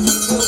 ಶ್ರೀ.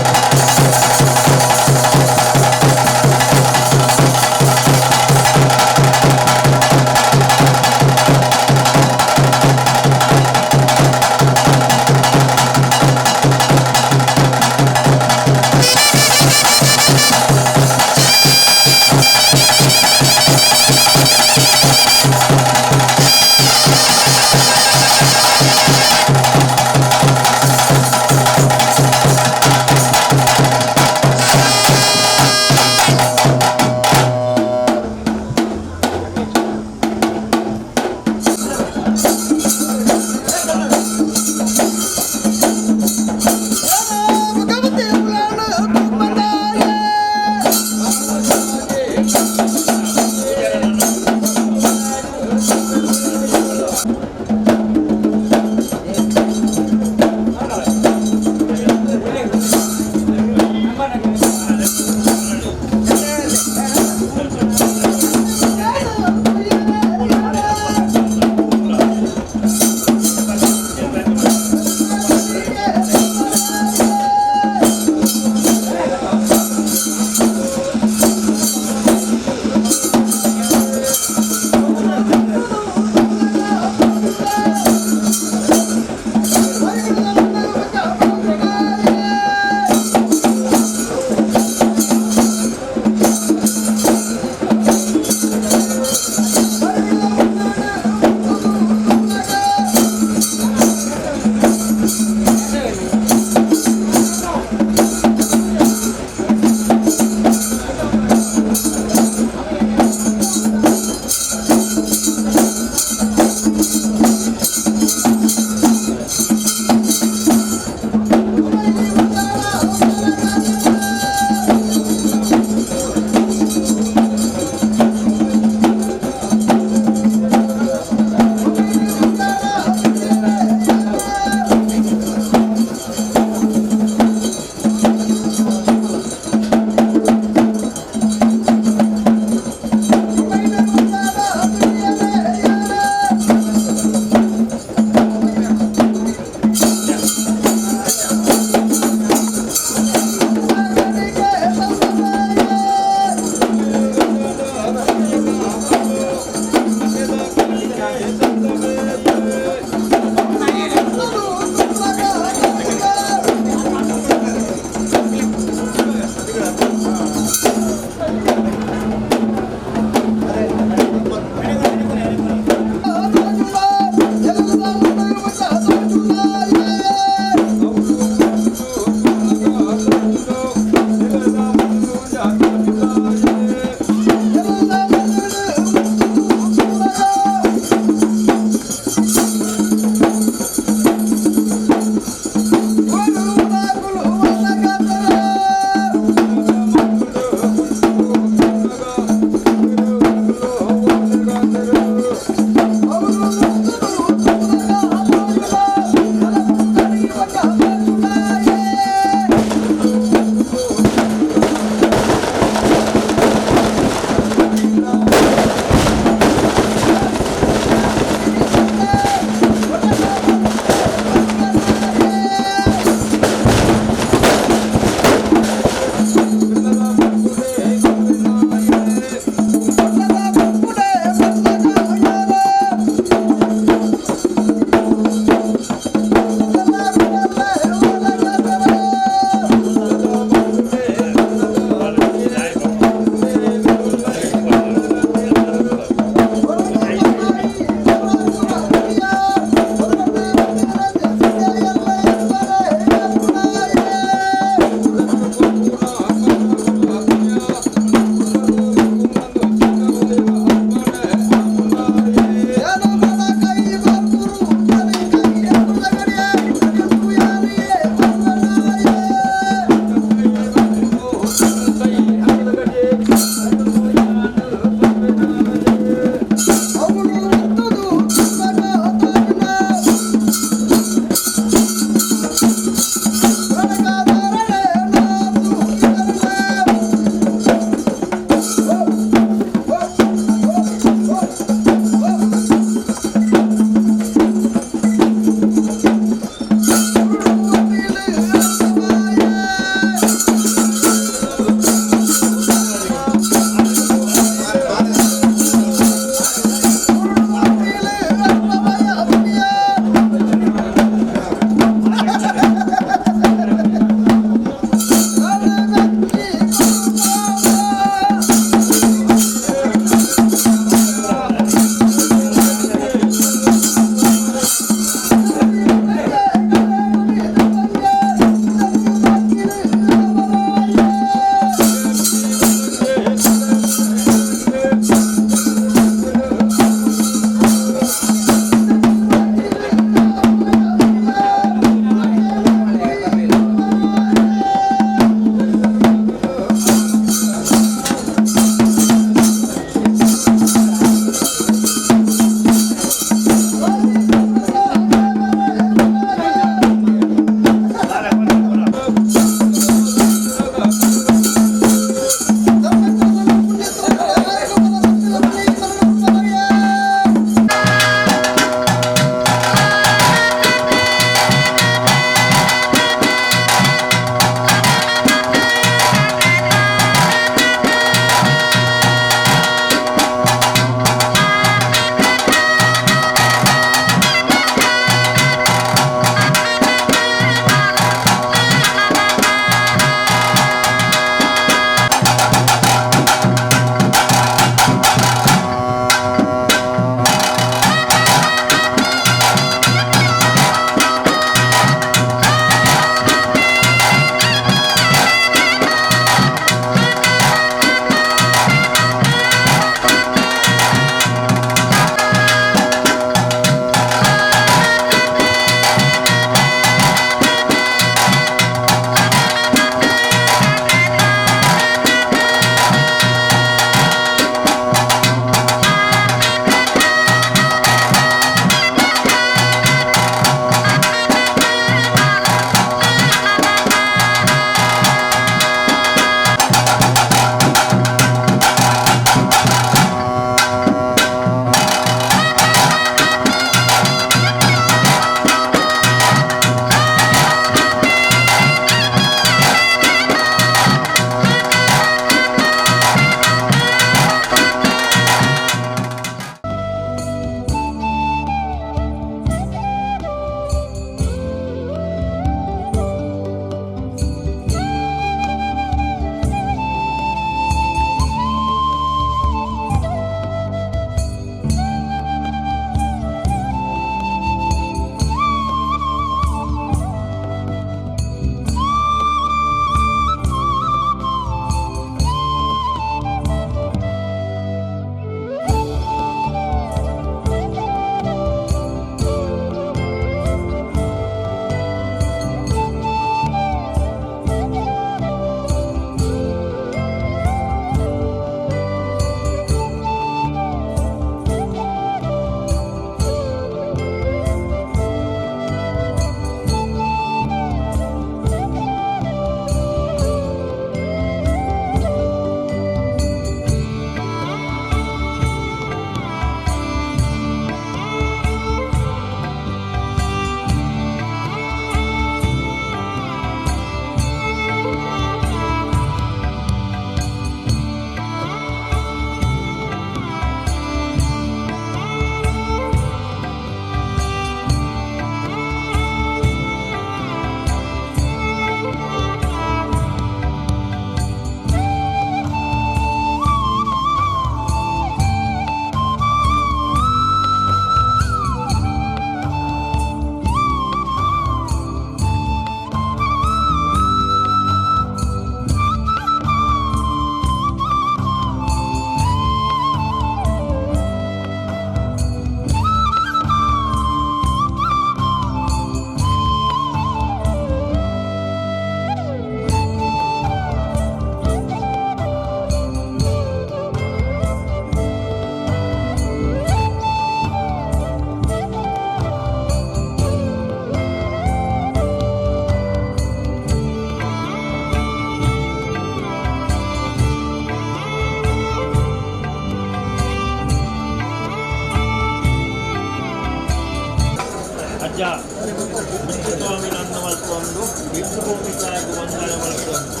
ವಿಷ್ಣುಸ್ವಾಮಿ ಮಲ್ತೊಂದು ವಿಷ್ಣುಭೂಮಿ ತಾಯಿಗೆ ವಂದನೆ ಮಲ್ತೊಂದು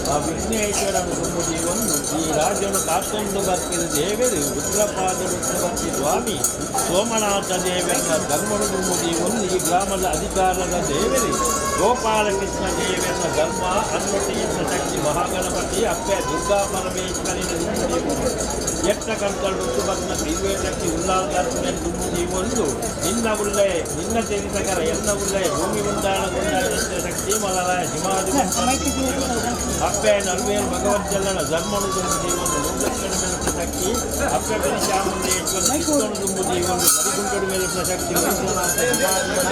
ಆ ವಿಘ್ನೇಶ್ವರನ ದುಂಬುದಿ ಒಂದು ಈ ರಾಜ್ಯನು ಕಾತೊಂದು ಬರ್ತಿದ ದೇವರು ರುದ್ರಪಾದ ರುದ್ರಪತಿ ಸ್ವಾಮಿ ಸೋಮನಾಥ ದೇವರ ಧರ್ಮನು ದುಂಬುದಿ ಒಂದು ಈ ಗ್ರಾಮದ ಅಧಿಕಾರದ ದೇವರು ಗೋಪಾಲಕೃಷ್ಣ ದೇವರ ಧರ್ಮ ಅನ್ವತಿ ಶಕ್ತಿ ಮಹಾಗಣಪತಿ ಅಪ್ಪೆ ದುರ್ಗಾ ಪರಮೇಶ್ವರಿನ ದುಂಬುದಿ ಒಂದು ಎಟ್ಟ ಕಂತಳು ಋತುಬತ್ನ ತಿರುವೆ ಶಕ್ತಿ ಉಲ್ಲಾಲ್ದಾರ್ಪುನೆ ದುಂಬುದಿ ಒಂದು ನಿನ್ನ ಉಳ್ಳೆ ನಿನ್ನ ಚರಿತಕರ ಎಲ್ಲ ಉಳ್ಳೆ ಭೂಮಿ ಉಂದಾಣ ಗುಂಡಾಣ ಶಕ್ತಿ ಮಲರಾಯ ಹಿಮಾದಿ ಅಪ್ಪೆ ನಲ್ವೇರು ಭಗವಜ್ಜಲ್ಲನ ಧರ್ಮನು ದುಂಬುದಿ ಒಂದು ನೂಲಕ್ಷಣ ಮೇಲುಪ್ಪ ಶಕ್ತಿ ಅಪ್ಪೆ ಬಲಿ ಚಾಮುಂಡೇಶ್ವರ ಚಿತ್ತನು ದುಂಬುದಿ ಒಂದು ನರಿಗುಂಟಡು ಮೇಲುಪ್ಪ ಶಕ್ತಿ ವೈದ್ಯನಾಥ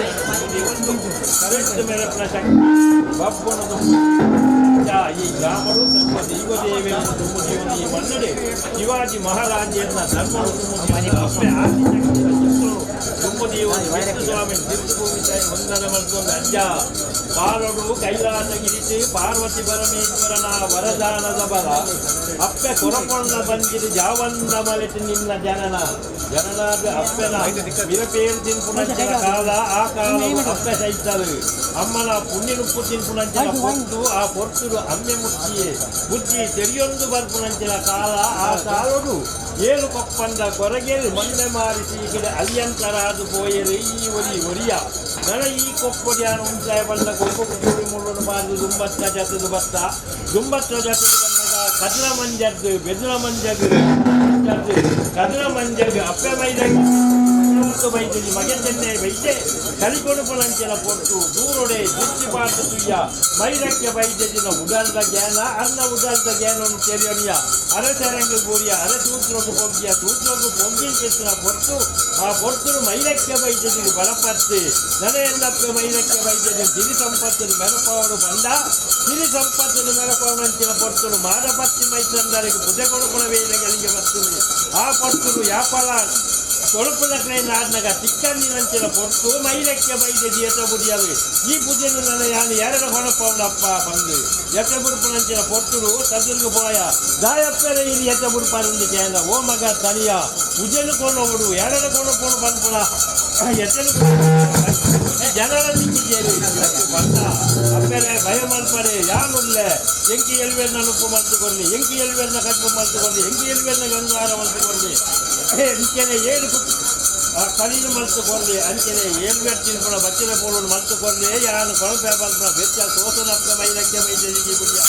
ಹಿಮಾದಿ ಒಂದು ಕರೆಕ್ಟ್ ಮೇಲುಪ್ಪ ಶಕ್ತಿ ಬಬ್ಬನು ದುಂಬುದಿ ಈ ಗ್ರಾಮರು ತಮ್ಮ ದೈವದೇವಿಯನ್ನು ದುಂಬುದಿ ಈ ಮನ್ನಡೆ ಶಿವಾಜಿ ಮಹಾರಾಜೆಯನ್ನ ಧರ್ಮನು ದುಂಬುದಿ ಅಪ್ಪೆ ಆದಿಶಕ್ತಿಯ ಚಿತ್ತನು ದುಂಬುದಿ ಒಂದು ವಿಷ್ಣು ಸ್ವಾಮಿ ತೀರ್ಥಭೂಮಿ ತಾಯಿ ವಂದನೆ ಮಲ್ತೊಂದು ಅಜ್ಜ ಪಾಲೊಡು ಕೈಲಾಸಗಿರಿಸಿ ಪಾರ್ವತಿ ಪರಮೇಶ್ವರನ ವರದಾನದ ಬಲ ಅಪ್ಪೆ ಕೊರಕೊಂಡ ಬಂದಿರು ಜಾವಂದ ಮಲೆತು ನಿನ್ನ ಜನನ ಜನನಾದ ಅಪ್ಪೆನ ವಿರಪೇರು ತಿನ್ಪುನಂಚಿನ ಕಾಲ ಆ ಕಾಲವು ಅಪ್ಪೆ ಸೈತರು ಅಮ್ಮನ ಪುಣ್ಯನುಪ್ಪು ತಿನ್ಪುನಂಚಿನ ಪೊರ್ತು ಆ ಪೊರ್ತುಡು ಅಮ್ಮೆ ಮುಚ್ಚಿಯೇ ಬುದ್ಧಿ ತೆರಿಯೊಂದು ಬರ್ಪುನಂಚಿನ ಕಾಲ ಆ ಕಾಲೊಡು ಏಳು ಕೊಪ್ಪಂದ ಕೊರಗೆಲ್ ಮೊನ್ನೆ ಮಾರಿಸಿ ಈಗಡೆ ಅಲಿಯಂತರಾದು ಪೋಯರು ಈ ಒರಿ ಒರಿಯ ನನ ಈ ಕೊಪ್ಪಡಿಯಾನ ಉಂಚಾಯ ಬಂದ ಕೊಪ್ಪು ಜೋಡಿ ಮುಳ್ಳುನು ಬಾರ್ದು ದುಂಬತ್ತ ಜತದು ಬತ್ತ ದುಂಬತ್ತ ಜತದು ಬಂದಾಗ ಕದಲ ಮಂಜದ್ದು ಬೆದಲ ಮಂಜಗ್ ಕದಲ ಮಂಜಗ್ ಅಪ್ಪೆ ಮೈದಾಗ ಬೈದದಿ ಮಗನ್ ಬೈದೆ ಕಲಿಕೊಡುಪುನಂಚಿನ ಪೊಟ್ಟು ದೂರೊಡೆ ದೃಷ್ಟಿ ಪಾಡ್ದು ತುಯ್ಯ ಮೈರಕ್ಕೆ ಬೈದೆದಿನ ಉಡಲ್ದ ಜ್ಞಾನ ಅನ್ನ ಉಡಲ್ದ ಜ್ಞಾನವನ್ನು ತೆರಿಯೋನಿಯ ಅರಸರಂಗ ಗೂರಿಯ ಅರ ಸೂತ್ರಕ್ಕೆ ಪೊಗ್ಗಿಯ ಸೂತ್ರಕ್ಕೆ ಪೊಗ್ಗಿನ ಪೊಟ್ಟು ಆ ಪೊರ್ತುನು ಮೈರಕ್ಕೆ ಬೈದೆದಿಗೆ ಬಲಪತ್ತು ನನಎಲ್ಲಪ್ಪ ಮೈರಕ್ಕೆ ಬೈದೆದಿ ಸಿರಿ ಸಂಪತ್ತು ಮೆರಪವನು ಬಂದ ಸಿರಿ ಸಂಪತ್ತು ಮೆರಪವನಂಚಿನ ಪೊರ್ತುನು ಮಾದಪತ್ತಿ ಮೈಸಂದರಿಗೆ ಪುದೆ ಕೊಡುಪುನ ವೇಳೆಗಳಿಗೆ ಬರ್ತದೆ ಆ ಪೊರ್ತುನು ಯಾಪಲ ಕೊಳಪುದ ಆದ್ನಾಗ ತಿಕ್ಕಂದಿನಂಚಿನ ಪೊರ್ತು ಮೈಲಕ್ಕೆ ಬೈದೆದಿ ಎತ್ತ ಬುಡಿಯರು ಈ ಪೂಜೆನು ನನ್ನ ಯಾನು ಯಾರ ಹೊಣಪವನಪ್ಪ ಬಂದು ಎತ್ತ ಬುಡುಪನಂಚಿನ ಪೊರ್ತುಡು ತದುರ್ಗು ಪೋಯ ದಾಯಪ್ಪರೆ ಇಲ್ಲಿ ಎತ್ತ ಬುಡುಪಾರಂದು ಕೇಂದ್ರ ಓ ಮಗ ತನಿಯ ಪೂಜೆನು ಕೊನೋಡು ಯಾರ ಕೊನಪೋಡು ಬಂದ್ಪುಣ ಎತ್ತನು ಜನರ ದಿಕ್ಕಿದ್ದೇರಿ ಬಂದ ಅಪ್ಪರೆ ಭಯ ಮಲ್ಪರೆ ಯಾನುಲ್ಲೆ ಎಂಕಿ ಎಲ್ವೆರ್ನ ನುಪ್ಪು ಮಲ್ತುಕೊರ್ಲಿ ಎಂಕಿ ಎಲ್ವೆರ್ನ ಕಜ್ಜು ಮಲ್ತುಕೊರ್ಲಿ ಎಂಕಿ ಎಲ್ವೆರ್ನ ಗಂಗಾರ ಮಲ್ತುಕೊರ್ಲಿ ಅಂಚೆನೆ ಏಳು ಕಲೀನು ಮಲ್ತುಕೊರ್ಲಿ ಅಂಚೆನೆ ಏಳ್ವೆರ್ ತಿನ್ಪುಣ ಬಚ್ಚಿನ ಪೋಲು ಮಲ್ತುಕೊರ್ಲಿ ಯಾನು ಕೊಳಪೆ ಪಲ್ಪುಣ ಬೆಚ್ಚ ಸೋಸನಪ್ಪ ಮೈಲಕ್ಕೆ ಬೈದೆದಿಗೆ ಬುಡಿಯ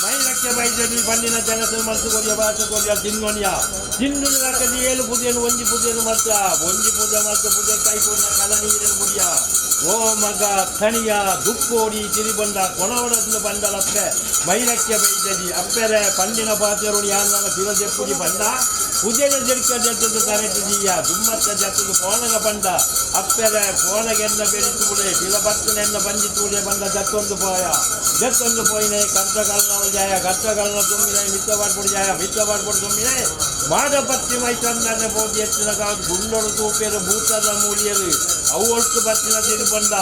ಮೈಲಕ್ಕೆ ಬೈದೆದಿ ಪಂಡಿನ ಜನಸ ಮಲ್ತುಕೊರಿಯ ಬಾತುಕೊರಿಯ ತಿನ್ನೊನಿಯ ತಿಂದು ಲಕ್ಕದಿ ಏಳು ಪೂಜೆನು ಒಂಜಿ ಪೂಜೆನು ಮಲ್ತ ಒಂಜಿ ಪೂಜೆ ಮಲ್ತ ಪೂಜೆ ಕೈ ಪೂರ್ಣ ಕಲ ನೀರನ್ನು ಬುಡಿಯ ಓ ಮಗ ತಣಿಯ ದುಕ್ಕೋಡಿ ತಿರಿಬಂದ ಕೊಣವಡದಿಂದ ಬಂದಲಪ್ಪೆ ಮೈಲಕ್ಕೆ ಬೈದದಿ ಅಪ್ಪೆರೆ ಪಂಡಿನ ಪಾತೆರುಡಿ ಯಾನ ಪಿರದೆಪ್ಪುಜಿ ಬಂದ ಪೂಜೆನ ಜರಿಕ ಜತ್ತದ ತರೆತದೀಯ ದುಮ್ಮತ್ತ ಜತ್ತದ ಕೋಣಗ ಬಂದ ಅಪ್ಪೆರೆ ಕೋಣಗೆನ್ನ ಬೆಳಿತೂಡೆ ಪಿಲ ಬತ್ತನೆನ್ನ ಬಂಜಿ ತೂಡೆ ಬಂದ ಜತ್ತೊಂದು ಪೋಯ ಜತ್ತೊಂದು ಪೋಯಿನೆ ಕರ್ತಕಲ್ನ ಜಾಯ ಕರ್ತಕಲ್ನ ತುಂಬಿನೆ ಮಿತ್ತ ಬಾಡ್ಪುಡು ಜಾಯ ಮಿತ್ತ ಬಾಡ್ಪುಡು ತುಂಬಿನೆ ಮಾಡಪತ್ತಿ ಮೈಸಂದನೆ ಪೋದಿ ಎತ್ತಿನ ಗುಂಡೊಡು ತೂಪೆರು ಭೂತದ ಮೂಲಿಯರು ಅವು ಒಟ್ಟು ಬತ್ತಿನ ತಿರುಬಂದ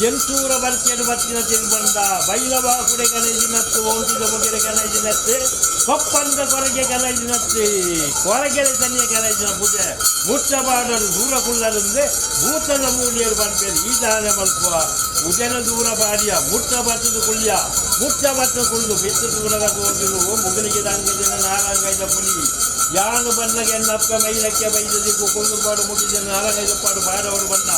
ಎಂತೂರ ಬರ್ಕೆಡು ಬತ್ತಿನ ತಿರುಬಂದ ಬೈಲವ ಕುಡೆ ಕನೈದಿನತ್ತು ಓಂಟಿದ ಬಗೆರೆ ಕನೈದಿನತ್ತು ಕೊಪ್ಪಂದ ಕೊರಗೆ ಕನೈದಿನತ್ತು ಕೊರಗೆರೆ ತನಿಯ ಕನೈದಿನ ಪೂಜೆ ಮುಚ್ಚಬಾರದು ದೂರ ಕುಳ್ಳದಂದ್ರೆ ಭೂತದ ಮೂಲಿಯರು ಬರ್ಬೇರು ಈ ದಾನ ಮಲ್ಪುವ ಉಜನ ದೂರ ಬಾರಿಯ ಮುಟ್ಟ ಬತ್ತದ ಕುಳ್ಯ ಮುಟ್ಟ ಬತ್ತ ಕುಳ್ಳು ಬಿತ್ತು ದೂರಗ ತೋರ್ಜುಲು ಮುಗಲಿಗೆ ದಂಗಜನ ನಾರಂಗೈದ ಪುಲಿ ಯಾನು ಬನ್ನಗೆ ಎನ್ನಪ್ಪ ಮೈಲಕ್ಕೆ ಬೈದದಿಕ್ಕು ಕುಳ್ಳು ಪಾಡು ಮುಗಿದ ನಾರಂಗೈದ ಪಾಡು ಬಾಡವರು ಬನ್ನ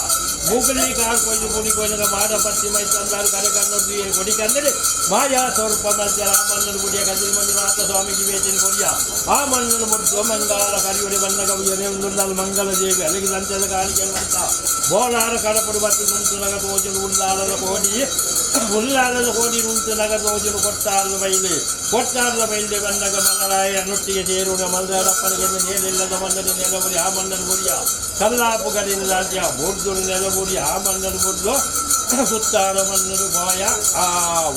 ಮೂಗಲಿ ಕಾಳು ಕೊಯ್ದು ಪುಡಿ ಕೊಯ್ದಾಗ ಮಾಡ ಪತ್ತಿ ಮೈ ತಂದಾರು ಕರೆ ಕಣ್ಣು ಕೊಡಿ ಕಂದರೆ ಮಾಯಾ ಸ್ವರೂಪ ಮಧ್ಯ ರಾಮಣ್ಣನ ಗುಡಿಯ ಕದಿರಿ ಮಂಜುನಾಥ ಸ್ವಾಮಿಗೆ ವೇದಿನ ಕೊಡಿಯ ಆ ಮಣ್ಣನ್ನು ಮುಟ್ಟು ಮಂಗಾಲ ಕರಿಯುಡಿ ಬನ್ನ ಕವಿಯ ಮಂಗಲ ದೇವಿ ಅಲ್ಲಿಗೆ ಲಂಚದ ಕಾಣಿಕೆ ಅಂತ ಬೋಲಾರ ಕಡಪಡು ಬತ್ತು ನುಂಟು ನಗ ತೋಜಲು ಉಲ್ಲಾಲದ ಕೋಡಿ ಉಲ್ಲಾಲದ ಕೋಡಿ ನುಂಟು ನಗ ತೋಜಲು ಕೊಟ್ಟಾರದ ಬೈಲಿ ಕೊಟ್ಟಾರದ ಬೈಲಿ ಬಂದಾಗ ಮಲ್ಲರಾಯ ನುಟ್ಟಿಗೆ ಸೇರುಣ ಮಲ್ಲರಪ್ಪನಿಗೆ ನೇರಿಲ್ಲದ ಮಲ್ಲರಿ ನೆಲಬುರಿ ಆ ಮಣ್ಣನ ಗುಡಿಯ ಕಲ್ಲಾಪು ಗಡಿನ ರಾಜ್ಯ ಬುರ್ದುರು ನೆಲಬುರಿ ಆ ಮಣ್ಣನ ಬುರ್ದು ಸುತ್ತಾರ ಮಣ್ಣನು ಬಾಯ ಆ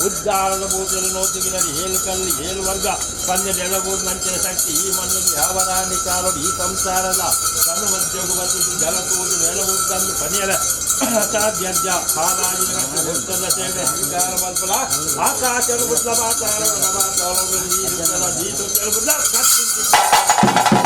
ಉದ್ದಾರದ ಭೂತಲು ನೋತುಗಿನಲ್ಲಿ ಏಳು ಕಲ್ಲು ಏಳು ವರ್ಗ ಪಂದ್ಯ ನೆಲಬೂರು ನಂಚಿನ ಶಕ್ತಿ ಈ ಮಣ್ಣಿಗೆ ಯಾವ ರಾಣಿ ಕಾಲೋಡು ಈ ಸಂಸಾರದ ತನು ಮಧ್ಯಗು ಮತ್ತು ಜಲ ತೂದು ನೆಲಬೂರು ತಂದು ಪನಿಯಲ ಸಾಧ್ಯ ಹಾಲಾಜಿನ ಗುರ್ತದ ಸೇವೆ ಸ್ವೀಕಾರ ಮಲ್ಪಲ ಆಕಾಶರು ಬುದ್ಧ ಮಾತಾಡ ಬುದ್ಧ ಕತ್ತಿಂತಿ.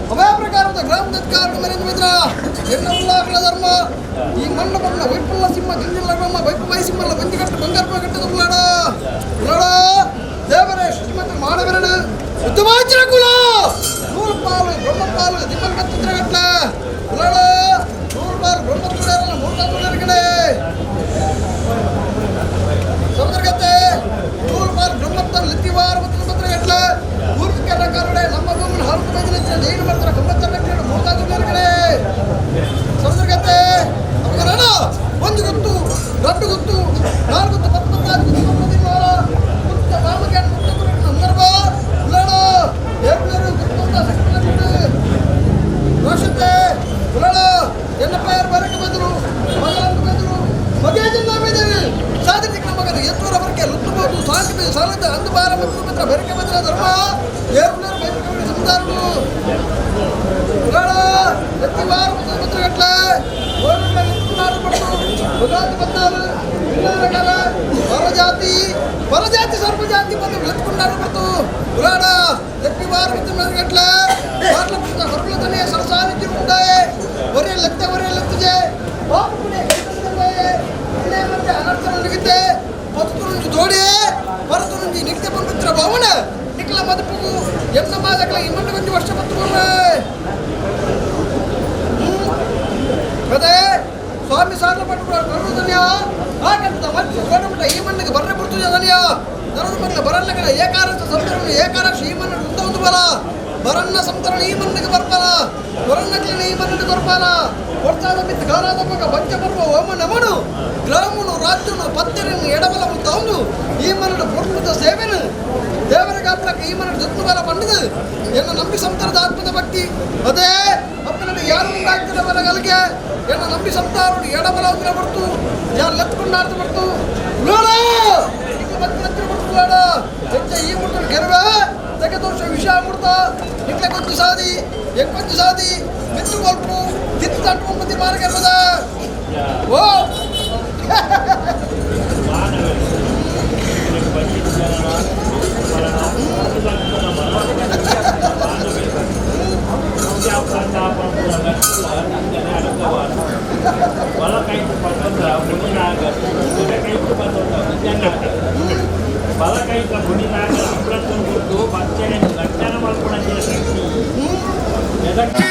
ಅಭಯ ಪ್ರಕಾರದ ಗ್ರಾಮದ ಧರ್ಮ ಎನ್ನ ಧರ್ಮ ಈ ಮಣ್ಣ ಬಣ್ಣ ವೈಪುಲ್ಲ ಸಿಂಹ ಜಿಂಜಿಲ್ಲ ಬ್ರಹ್ಮ ವೈಪು ಮೈ ಸಿಂಹಲ್ಲ ಮಂಜಿಗಟ್ಟು ಬಂಗಾರಪ್ಪ ಕಟ್ಟದ ಉಳ್ಳಾಡ ಉಳ್ಳಾಡ ದೇವರೇ ಶ್ರೀಮಂತ ಮಾಡವೆರಡು ಉತ್ತಮಾಚರ ಕುಲ ನೂರು ಪಾಲು ಬ್ರಹ್ಮ ಪಾಲು ದಿಮ್ಮನ್ ಕತ್ತಿದ್ರಗಟ್ಲ ಉಳ್ಳಾಡ ನೂರು ಪಾಲು ಬ್ರಹ್ಮ ತುಳಿಯರಲ್ಲ ಮೂರು ತುಳಿಯರ ಕಡೆ ಸಮುದ್ರಗತ್ತೆ ನೂರು ಪಾಲು ಬ್ರಹ್ಮತ್ತರ ಲಿತ್ತಿವಾರ ಮತ್ತು ಪತ್ರಗಟ್ಲ ಪೂರ್ವಿಕರ ಕರುಡೆ ನಮ್ಮ ಭೂಮಿನ ಹರಕು ಬೈದಿನ ನೀರು ಬರ್ತಾರೆ ಕಂಬತ್ತರ ಮೂರು ತುಳಿಯರ ಕಡೆ ಸಮುದ್ರಗತ್ತೆ ಅಪ್ಪಗರಣ ಒಂದು ಗುತ್ತು రెండు ಗುತ್ತು ನಾಲ್ಕು ಗುತ್ತು ಪತ್ತು ಪತ್ತಾರು ಗುತ್ತು ಪತ್ತು ಗುತ್ತ ರಾಮಕ್ಕೆ ಮುತ್ತ ಸಂದರ್ಭ ಉಳ್ಳಾಡ ಏರ್ಲೇರು ಗುತ್ತಂತ ಶಕ್ತಿ ರೋಷತೆ ಉಳ್ಳಾಡ ಎನ್ನಪ್ಪ ಬರಕ್ಕೆ ಬಂದರು ಮಗಲಂದು ಬಂದರು ಮಗೇಜಿಂದ ಬೇದರು ಸಾಧನೆ ಮಗನು ಎತ್ತೂರ ಬರಕ್ಕೆ ಲುತ್ತಬಹುದು ಸಾಕು ಸಾಲದ ಅಂದು ಬಾರ ಮತ್ತು ಮಿತ್ರ ಬೆರಕೆ ಬಂದ್ರ ಧರ್ಮ ಏರ್ಲೇರು ಬೈಕ ಸಮುದಾರರು ಉಳ್ಳಾಡ ಎತ್ತಿ ವಾರ ಪತ್ರಗಟ್ಲೆ పరజాతి పరజాతి సర్వజాతి పదం వెతుకున్నారు పడుతూ ఉలాడ ఎప్పి వారు విత్తనాలు గట్ల వార్ల పుట్ట హరులతోనే సరసానికి ఉంటాయి ఒరే లెత్త ఒరే లెత్తజే బాపుకునే మధ్య అనర్థం జరిగితే పొత్తు నుంచి తోడే పరతు నుంచి నిత్య పంపిత్ర భావన నిఖిల మదుపుకు ఎన్న మాదకల ఇమ్మన్న కొంచెం వర్ష పత్తుకున్నాయి ಅದೇ ಸ್ವಾಮಿ ಸಾರ್ಲ ಪಟ್ಟು ಕರುದನ್ಯ ಆ ಕಂಡದ ಮಚ್ಚು ಕೋಡಮಟ್ಟ ಈ ಮಣ್ಣಿಗೆ ಬರ್ರೆ ಬಿಡ್ತುದನ್ಯ ನರದ ಮಣ್ಣ ಬರಲ್ಲಗಣ ಏಕಾರಸ ಸಂತರಣ ಏಕಾರಕ್ಷ ಈ ಮಣ್ಣು ಉಂದ ಒಂದು ಬಲ ಬರನ್ನ ಸಂತರಣ ಈ ಮಣ್ಣಿಗೆ ಬರ್ಪಲ ಬರನ್ನಕ್ಲಿನ ಈ ಮಣ್ಣಿಗೆ ಬರ್ಪಲ ಕೊಡ್ತಾದ ಮಿತ್ ಗಾರಾದ ಮಗ ಪಂಚ ಪರ್ವ ಓಮ ನಮನು ಗ್ರಾಮನು ರಾಜ್ಯನು ಪತ್ತೆರನ್ನು ಎಡಬಲ ಮುತ್ತವನು ಈ ಮಣ್ಣು ಪೂರ್ಣದ ಸೇವೆನು ದೇವರ ಗಾತ್ರಕ್ಕೆ ಈ ಮಣ್ಣು ಜತ್ನು ಬಲ ಪಂಡಿದು ಎನ್ನ ನಂಬಿ ಸಂತರದ ಆತ್ಮದ ಭಕ್ತಿ ಅದೇ ಅಪ್ಪನಲ್ಲಿ ಯಾರು ಉಂಟಾಗ್ತದೆ ಬಲಗಳಿಗೆ ಎನ್ನ ನಂಬಿ ಸಂತಾರನು ಎಡಬಲ ಅಂದ್ರೆ ಬರ್ತು ಯಾರು ಲೆತ್ಕೊಂಡಾಡ್ತು ಬರ್ತು ನೋಡ ಈಗ ಮತ್ತೆ ಹತ್ತಿರ ಬರ್ತು ಹೆಚ್ಚ ಈ ಮುಡ್ತು ಗೆರವೆ ತೆಗೆದೋಷ ವಿಷ ಅಮೃತ ನಿಕ್ಲೆ ಕೊಂಚು ಸಾದಿ ಎಕ್ಕೊಂಚು ಸಾದಿ ಮಿತ್ತು ಕೊಲ್ಪು ತಿತ್ತು ತಟ್ಟು ಒಂಬತ್ತಿ ಮಾರ್ಗರ್ಬದ ಓ ಬಲಕೈತ ಬುಣಿನಾಗ ಅಮೃತ ಗುರ್ತು ಬಚ್ಚನೆ ಲಕ್ಷಣ ಮಲ್ಪಣ ಶಕ್ತಿ ಎದಕ್ಕೆ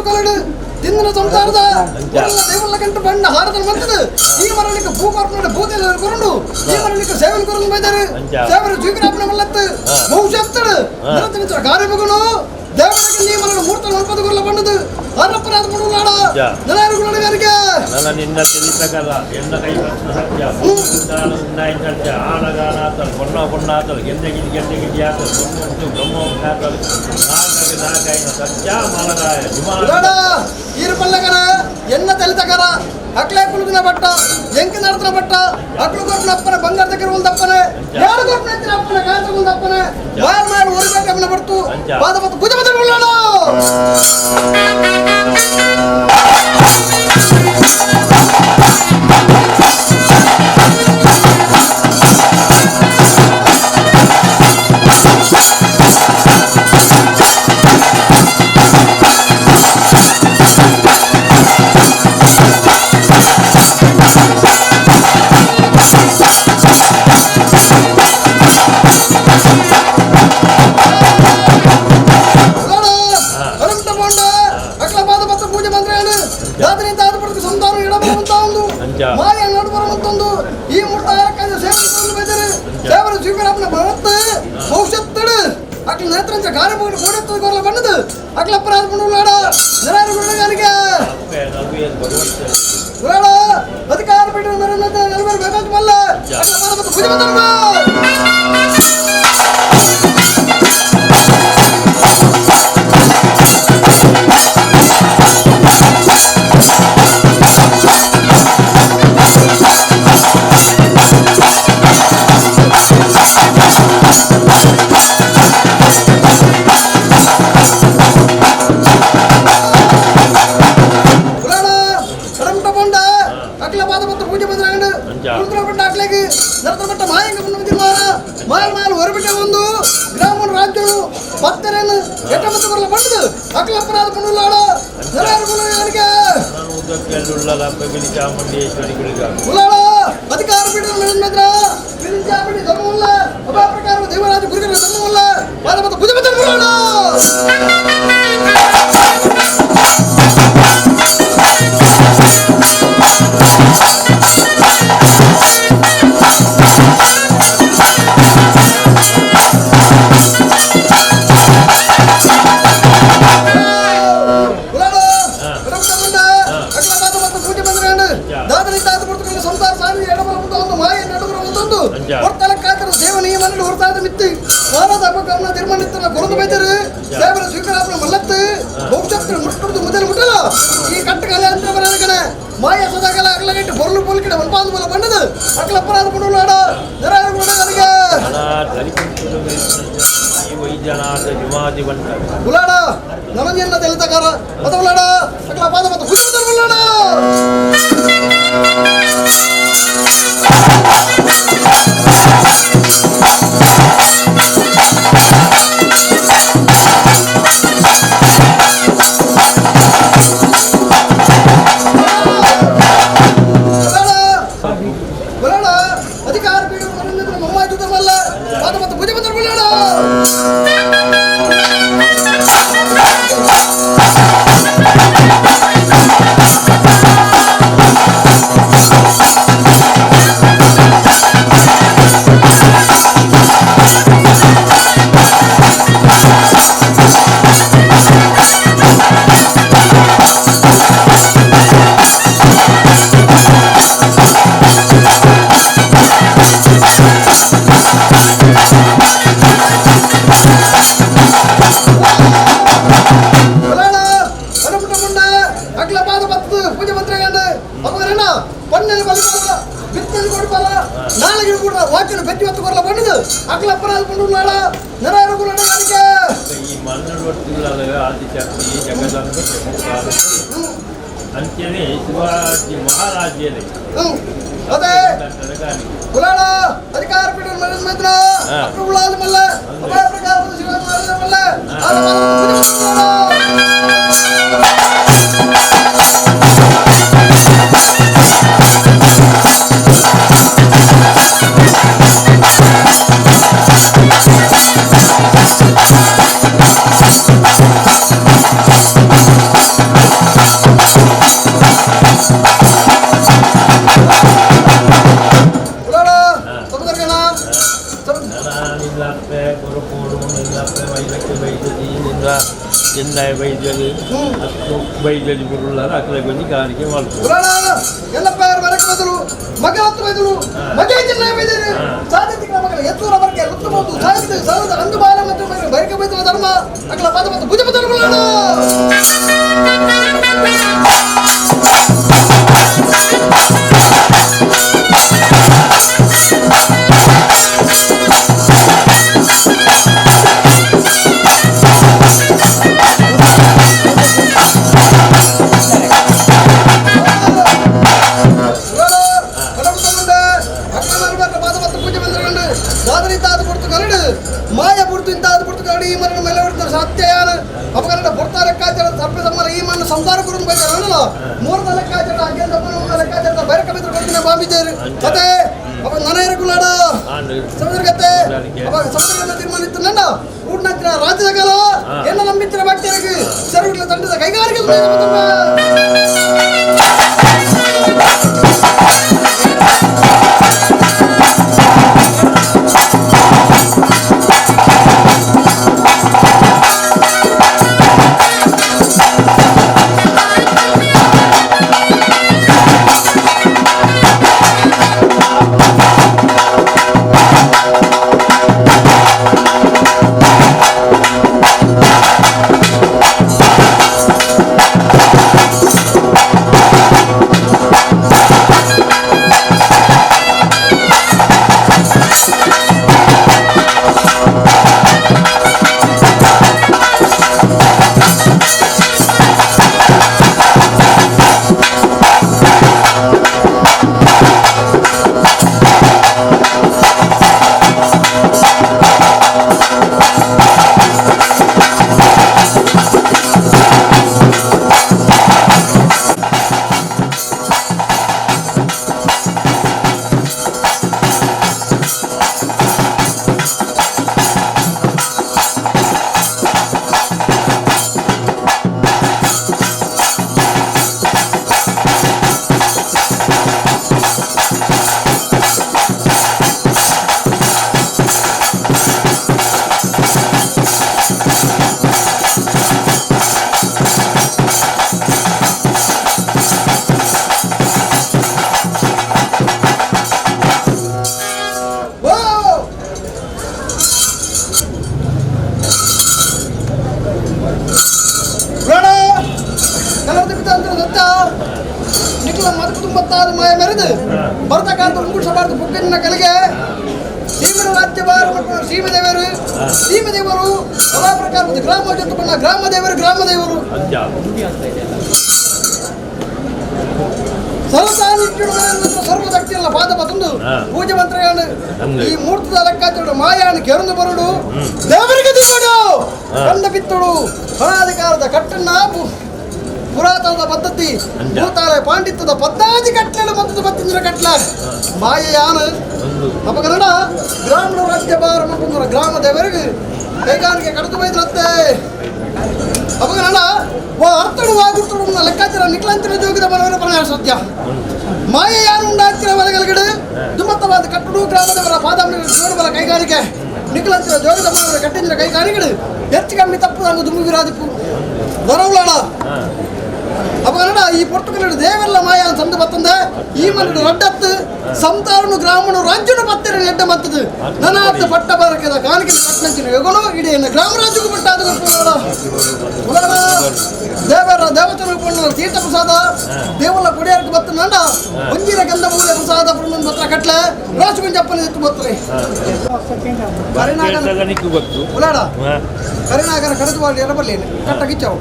ಕೊರಡು ತಿಂದಿನ ಸಂಸಾರದ ದೇವಲ್ಲ ಗಂಟು ಬಣ್ಣ ಹಾರದ ಮಂತದ ಈ ಮರಳಿಗೆ ಭೂಕರ್ಪಣ ಭೂತೆಲ್ಲ ಕೊರಂಡು ಈ ಮರಳಿಗೆ ಸೇವನ ಕೊರಂದು ಬೈದಾರೆ ಸೇವರ ಸ್ವೀಕರಾಪಣೆ ಮಲ್ಲತ್ತು ಭವಿಷ್ಯತ್ತಡು ನಿರತನಿತರ ಕಾರ್ಯಮಗುನು ದೇವರಿಗೆ ನೀ ಮರಳು ಮೂರ್ತ ನಲ್ಪದ ಗುರುಲ ಬಂಡದು ಅರಪ್ಪನಾದ ಮುಡುಲಾಡ ನೆಲಾರುಗುಲಡಿಗಾರಿಗೆ ನನ್ನ ನಿನ್ನ ತಿಳಿತಕಲ್ಲ ಎನ್ನ ಕೈ ಸತ್ಯ ಸತ್ಯ ಆನಗಾನಾತಲ್ பொண்ணா பொண்ணாத்தல் கெந்தகிரி கெந்தகிரி ஆத்தல் பொண்ணு ಬ್ರಹ್ಮವಂಶಾತಲ್ ನಾಲ್ಕಾಗಿ ನಾಲ್ಕಾಯಿನ ಸತ್ಯ ಮಲಗಾಯ ಉಲಾಡ ಈರು ಪಲ್ಲಕರ ಎನ್ನ ತಲಿತಕರ ಅಕ್ಲೆ ಕುಲುದಿನ ಬಟ್ಟ ಎಂಕ ನಡತನ ಬಟ್ಟ ಅಕ್ಲು ಕೊರ್ಪನ ಅಪ್ಪನ ಬಂಗಾರ దగ్గర ಉಲ್ದಪ್ಪನೆ ಯಾರು ಕೊರ್ಪನ ಎತ್ತಿನ ಅಪ್ಪನ ಕಾಂತ ಉಲ್ದಪ್ಪನೆ ಮಾರ್ ಮಾರ್ ಊರು ಬೇಟೆ ಬರ್ತು ಪಾದ ಪತ್ತು ಪೂಜೆ ಬದಲು ಉಳ್ಳಾಡ ಅಧಿಕಾರ ಅಧಿಕಾರ ದೇವರಾಜ ಗುರುಗಳ ಧರ್ಮವಲ್ಲ ಅಂಚನೆ ಶಿವಾಜಿ ಮಹಾರಾಜ್ಯದಲ್ಲಿ ಅದೇ ಗುಲಾಳ ಅಧಿಕಾರ ಮಲ್ಲ ಪ್ರಕಾರ ಶಿವಾಜಿ ಮಲ್ಲ. ದೇವರು ಬೈಜಿ ಬುರುಳ್ಳಾರ ಅಕಲೆ ಗೊಂಜಿ ಕಾಣಿಕೆ ಮಾಡ್ತಾರೆ. ಎಲ್ಲಪ್ಪ ಬರಕ್ಕೆ ಬದಲು ಮಗ ಹತ್ತು ಬೈದರು ಮಗ ಜಿಲ್ಲೆ ಬೈದರು ಸಾಧ್ಯತೆ ಮಗನ ಎತ್ತೂರ ಬರಕ್ಕೆ ರುತ್ತಬಹುದು ಸಾಹಿತ್ಯ ಸಾವಿರದ ಅಂದು ಬಾಲ ಮತ್ತು ಬೈಕ ಬೈದರ ಧರ್ಮ ಅಕಲ ಪಾದ ಮತ್ತು ಭುಜ ಬದಲು. ಮಾಯ ಪುರ್ತು ಇಂತಾದ ಪುರ್ತು ಕರಡಿ ಈ ಮರಣ ಮೇಲೆ ಹೊಡ್ತಾರೆ ಸತ್ಯಯಾನ ಅಪಕರಣ ಪುರ್ತ ಲೆಕ್ಕಾಚಾರ ಸರ್ಪ ಸಮ್ಮನ ಈ ಮಣ್ಣು ಸಂಸಾರ ಗುರುನ್ ಬೈತಾರೆ ಅನ್ನಲ್ಲ ಮೂರು ಲೆಕ್ಕಾಚಾರ ಅಗ್ಗೇನ್ ತಪ್ಪನ ಲೆಕ್ಕಾಚಾರ ಬೈರಕ ಬಿದ್ರು ಕೊಡ್ತೀನಿ ಬಾಂಬಿದ್ದೇರು ಕತೆ ಅಪ್ಪ ನನಯರ ಕುಲಾಡ ಸಮುದ್ರಗತ್ತೆ ಅವಾಗ ಸಮುದ್ರಗನ್ನ ತೀರ್ಮಾನ ಇತ್ತು ನನ್ನ ಊಟನಂತರ ರಾಜ್ಯದ ಕಾಲ ಎಲ್ಲ ನಂಬಿತ್ತಿರ ಭಕ್ತರಿಗೆ ಸೆರಗುಗಳ ತಂಡದ ಕೈಗಾರಿಕೆ. ಮಾಯ ಮೆರೆದು ಬರ್ತಕ್ಕಂಥ ಉಂಗುಳಿಸಬಾರದು ಬುಕ್ಕಿನ ಕಲಿಗೆ ಸೀಮೆ ರಾಜ್ಯಭಾರ ಸೀಮೆ ದೇವರು ಸೀಮೆ ದೇವರು ಎಲ್ಲ ಪ್ರಕಾರದ ಗ್ರಾಮ ಜೊತೆ ಗ್ರಾಮ ದೇವರು ಗ್ರಾಮ ದೇವರು ಸರ್ವಶಕ್ತಿಯಲ್ಲ ಪಾದ ಪತಂದು ಪೂಜೆ ಮಂತ್ರಗಳನ್ನು ಈ ಮೂರ್ತದ ಲೆಕ್ಕಾಚಾರ ಮಾಯಾನ ಕೆರಂದು ಬರುಡು ದೇವರಿಗೆ ದಿಕ್ಕಡು ಕಂಡ ಬಿತ್ತಡು ಫಲಾಧಿಕಾರದ ಕಟ್ಟನ್ನ ಪುರಾತನದ ಪದ್ಧತಿ ಭೂತಾಳೆ ಪಾಂಡಿತ್ಯದ ಪದ್ದಾದಿ ಕಟ್ಲೆಗಳು ಮತ್ತು ಪತ್ತಿಂದ್ರ ಕಟ್ಲ ಮಾಯೆಯಾನ ಅಪಕರಣ ಗ್ರಾಮೀಣ ರಾಜ್ಯ ಭಾರ ಮತ್ತು ಗ್ರಾಮ ದೇವರಿಗೆ ಕೈಗಾರಿಕೆ ಕಡತು ಬೈದ್ರತ್ತೆ ಅಪಕರಣ ವಾ ಅರ್ಥಡು ವಾಗುರ್ತಡು ಲೆಕ್ಕಾಚಾರ ನಿಕ್ಲಾಂತಿನ ಜೋಗಿದ ಮನವರ ಪ್ರಣಯ ಸತ್ಯ ಮಾಯೆಯಾನು ಉಂಡಾಗ್ತಿರ ಬಲಗಲ್ಗಡೆ ದುಮ್ಮತ್ತವಾದ ಕಟ್ಟಡು ಗ್ರಾಮದವರ ಪಾದಾಂಬ ಜೋಡುಬಲ ಕೈಗಾರಿಕೆ ನಿಕ್ಲಾಂತಿನ ಜೋಗಿದ ಮನವರ ಕಟ್ಟಿಂದ್ರ ಕೈಗಾರಿಕೆಗಳು ಹೆಚ್ಚು ಕಮ್ಮಿ ತಪ್ಪು ನಂಗೆ ದುಮ್ಮು ವಿರಾದಿಪ್ಪು ದರವುಲಾಡ ಅಪಕರಣ ಈ ಪೊರ್ತುಗಲ್ ದೇವೆಲ್ಲ ಮಾಯ ಸಂದು ಬತ್ತಂದೆ ಈ ಮನೆ ರಡ್ಡತ್ತು ಸಂತಾರನು ಗ್ರಾಮನು ರಾಜ್ಯನು ಪತ್ತೆರ ಎಡ್ಡ ಮತ್ತದು ನನಾತ್ತ ಪಟ್ಟ ಬರಕದ ಕಾಣಿಕೆ ಕಟ್ಟಂಚಿನ ಯೋಗನು ಇಡೀ ಗ್ರಾಮ ರಾಜ್ಯಕ್ಕೂ ಪಟ್ಟ ಅದು ದೇವರ ದೇವತನ ಪಣ್ಣ ತೀರ್ಥ ಪ್ರಸಾದ ದೇವಲ್ಲ ಕುಡಿಯಕ್ಕೆ ಬತ್ತ ನಂಡ ಒಂಜಿರ ಗಂಧ ಮೂಲೆ ಪ್ರಸಾದ ಪುಣ್ಣ ಪತ್ರ ಕಟ್ಲೆ ರಾಜಗುಂಜಪ್ಪನ ಎತ್ತು ಬತ್ತಲೆ ಕರಿನಾಗನ ಉಲಾಡ ಕರಿನಾಗನ ಕಡದು ಮಾಡಿ ಎಡಬಲ್ಲಿ ಕಟ್ಟ ಕಿಚ್ಚವು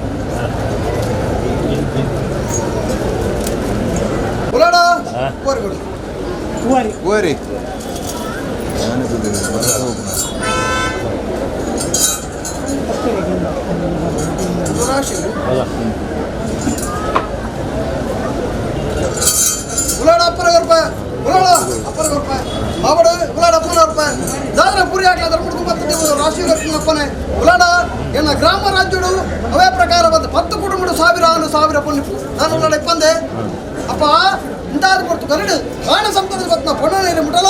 ಉಲಾಡ ಕೋರಿಗಳು ಕೋರಿ ಉಲಾಡ ಅಪ್ಪನ ಗರ್ಪ ಉಲಾಡ ಅಪ್ಪನ ಗರ್ಪ ಮಾವಡು ಉಲಾಡ ಅಪ್ಪನ ಗರ್ಪ ದಾದರ ಪುರಿ ಹಾಕಲ ಧರ್ಮದ ಮತ್ತು ರಾಶಿ ಅಪ್ಪನೆ ಉಲಾಡ ಎನ್ನ ಗ್ರಾಮ ರಾಜ್ಯಡು ಅವೇ ಪ್ರಕಾರ ಬಂದು 10 ಕುಟುಂಬಡು ಸಾವಿರ ಅನು ಸಾವಿರ ಪುಣ್ಯ ನಾನು ಉಲಾಡ ಇಪ್ಪಂದೆ ಅಪ್ಪ ಇಂಚ ಇಂತಾದ ಕೊಡ್ತು ಕನ್ನಡ ಆಣ ಸಂತದ ಬತ್ನ ಪೊಣ್ಣನೇರು ಮುಟಲ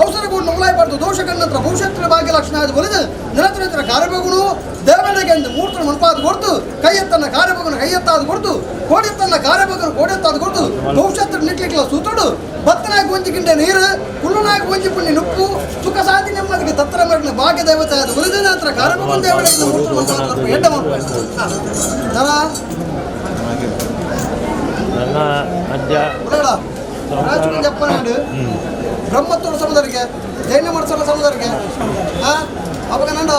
ಔಷಧ ನುಂಗ್ಲಾಯ್ ಪಡ್ತು ದೋಷ ಕಣ್ಣಂತ್ರ ಭವಿಷ್ಯತ್ರ ಭಾಗ್ಯ ಲಕ್ಷಣ ಅದು ಒಲಿದು ನಿರಂತರ ಕಾರ್ಯಬಗುನು ದೇವನಿಗೆ ಎಂದು ಮೂರ್ತನ ಮನಪಾದ ಕೊಡ್ತು ಕೈಯೆತ್ತನ್ನ ಕಾರ್ಯಬಗುನ ಕೈಯೆತ್ತಾದ ಕೊಡ್ತು ಕೋಡೆತ್ತನ್ನ ಕಾರ್ಯಬಗುನ ಕೋಡೆತ್ತಾದ ಕೊಡ್ತು ಭವಿಷ್ಯತ್ರ ನಿಟ್ಲಿಕ್ಲ ಸೂತಡು ಬತ್ತನಾಗಿ ಒಂಜಿ ನೀರು ಕುಳ್ಳುನಾಗಿ ಒಂಜಿ ಪುಣ್ಯ ನುಪ್ಪು ಸುಖ ಸಾಧಿ ನೆಮ್ಮದಿಗೆ ತತ್ತರ ಮರಣ ಭಾಗ್ಯ ದೇವತೆ ಅದು ಒಲಿದ ನಂತರ ಕಾರ್ಯಬಗುನ ದೇವನಿಗೆ ಮೂರ್ತನ ಮನಪಾದ ಎಡ್ಡ ಮಾಡ್ತಾರೆ ನನ್ನ ಅಜ್ಜ ರಾಜಕುಂಜಪ್ಪನಾಡು ಬ್ರಹ್ಮತ್ವದ ಸಮುದರಿಗೆ ಜೈನ ಮಠದ ಸಮುದರಿಗೆ ಅವಾಗ ನಂಡ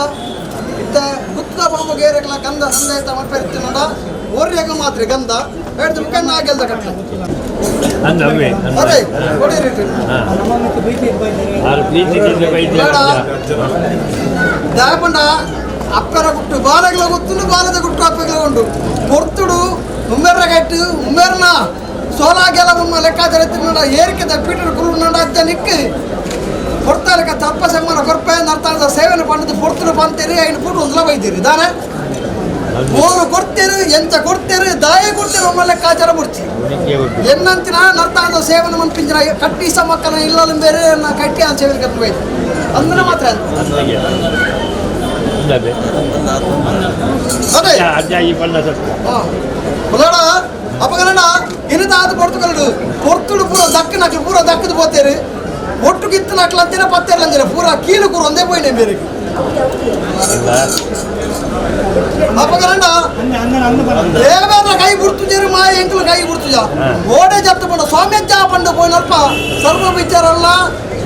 ಇತ್ತ ಗುತ್ತದ ಬಾಂಬು ಗೇರಕ್ಲ ಗಂಧ ಸಂದೇತ ಮಲ್ಪೆರ್ತಿನಂಡ ಓರ್ಯಾಗ ಮಾತ್ರ ಗಂಧ ಹೇಳ್ದು ಮುಖಂಡ ಆಗೆಲ್ದ ಕಟ್ಲೆ ಅಂದವೇ ಅದೇ ಕೊಡಿರಿ ಆರು ಪ್ರೀತಿ ದಾಪಂಡ ಅಪ್ಪರ ಗುಟ್ಟು ಬಾಲಗಳ ಗೊತ್ತು ಬಾಲದ ಗುಟ್ಟು ಅಪ್ಪಗಳ ಉಂಡು పొర్తుడు ఉమ్మెర్ర కట్టు ఉమ్మెర్న సోలాగేల ఉమ్మ ಲೆಕ್ಕಾಚಾರ ತಿನ್ನಡ ಏರಿಕೆದ ಪೀಟರ್ ಕುರುನ್ನಡ ಅಜ್ಜ ನಿಕ್ಕು పొర్తాలక తప్ప సెమ్మన కొర్పే నర్తాల సేవను పండుదు పొర్తుడు పంతేరి ఆయన పూట ఉందల వైద్యరు దానే ఓరు ಕೊಡ್ತೇರು ಎಂತ ಕೊಡ್ತೇರು ದಾಯ ಕೊಡ್ತೇರು ಒಮ್ಮ ಲೆಕ್ಕಾಚಾರ ಮುಡ್ಚಿ ಎನ್ನಂತಿನ ನರ್ತಾದ ಸೇವನ ಮನ್ಪಿಂಚಿನ ಕಟ್ಟಿ ಸಮಕ್ಕನ ಇಲ್ಲಲು ಬೇರೆ ಕಟ್ಟಿ ಆ ಸೇವನೆ ಕಟ್ಟು ವೈದ್ಯ ಅಂದ್ರೆ ಮಾತ್ರ ಅದೇ ಬುಲಾಡ ಅಪಗನಡ ಇನಿತಾದ ಪೊರ್ತುಗಲಡು ಪೊರ್ತುಡು ಪೂರ ದಕ್ಕ ನಕ್ಲು ಪೂರ ದಕ್ಕದು పోతేరు ఒట్టు గిత్తు నట్లు అంతేనా పత్తేరు అంతేనా పూర కీలు కూర ಒಂದೇ పోయినాయి మీరు అపగనండ దేవేంద్ర కై గుర్తుచేరు మా ఎంకులు కై గుర్తుజా ఓడే చెప్తా స్వామ్యజ్జ పండు పోయినప్ప సర్వ విచారల్లా